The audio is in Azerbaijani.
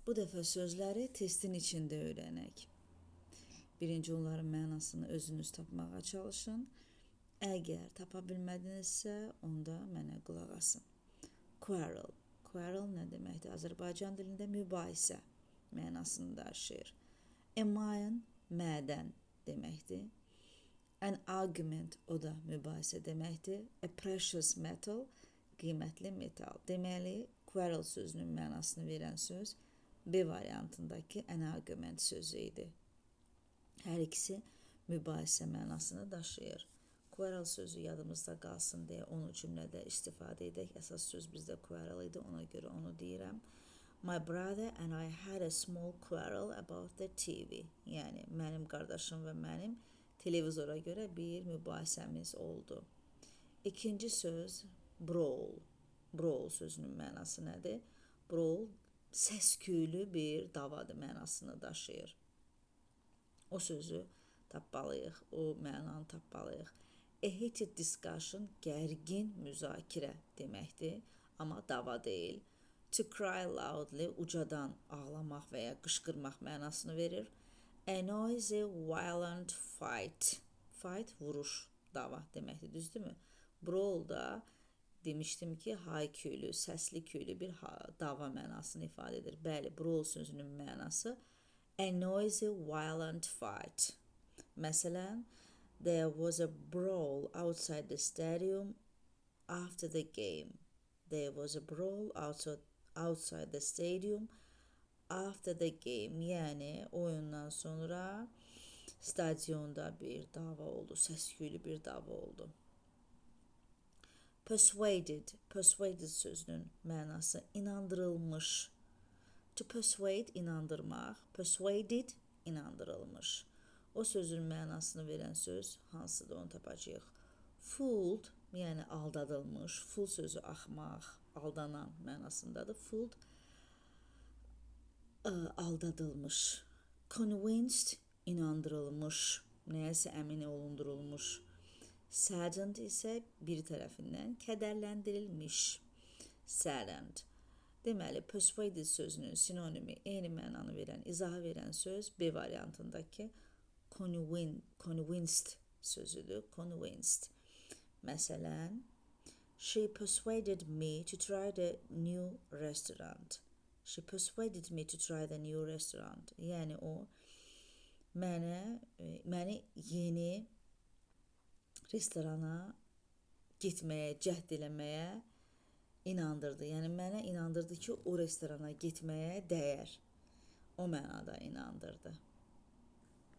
Bu dəfə sözləri testin içində öyrənək. Birinci onların mənasını özünüz tapmağa çalışın. Əgər tapa bilmədinizsə, onda mənə qulaq asın. Quarrel. Quarrel nə deməkdir? Azərbaycan dilində mübahisə mənasını daşıyır. A mine, mədən deməkdir. An argument, o da mübahisə deməkdir. A precious metal, qiymətli metal. Deməli, quarrel sözünün mənasını verən söz B variantındakı an argument sözü idi. Hər ikisi mübahisə mənasını daşıyır. Quarrel sözü yadımızda qalsın deyə onu cümlədə istifadə edək. Əsas söz bizdə quarrel idi, ona görə onu deyirəm. My brother and I had a small quarrel about the TV. Yəni mənim qardaşım və mənim televizora görə bir mübahisəmiz oldu. İkinci söz brawl. Brawl sözünün mənası nədir? Brawl səs-küylü bir davadır mənasını daşıyır. O sözü tapmalıyıq, o mənanı tapmalıyıq. A heated discussion, gərgin müzakirə deməkdir, amma dava deyil. To cry loudly, ucadan ağlamaq və ya qışqırmaq mənasını verir. A noisy, violent fight. Fight vuruş, dava deməkdir, düzdürmü? Brawl da demişdim ki, hay-küylü, səsli küylü bir dava mənasını ifadə edir. Bəli, brawl sözünün mənası a noisy, violent fight. Məsələn, there was a brawl outside the stadium after the game. There was a brawl outside the stadium after the game. Yəni oyundan sonra stadionda bir dava oldu, səs-küylü bir dava oldu. Persuaded, persuaded sözünün mənası inandırılmış. To persuade, inandırmaq, persuaded, inandırılmış. O sözün mənasını verən söz hansıdır, onu tapacağıq. Fooled, yəni aldadılmış. Fool sözü axmaq, aldanan mənasındadır. Fooled, aldadılmış. Convinced, inandırılmış, nəyəsə əmin olundurulmuş. Saddened isə biri tərəfindən kədərləndirilmiş. Saddened. Deməli, persuaded sözünün sinonimi, eyni mənanı verən, izahı verən söz B variantındakı convinced sözüdür. Convinced. Məsələn, she persuaded me to try the new restaurant. She persuaded me to try the new restaurant. Yəni o məni yeni restorana getməyə, cəhd eləməyə inandırdı. Yəni mənə inandırdı ki, o restorana getməyə dəyər. O mənada inandırdı.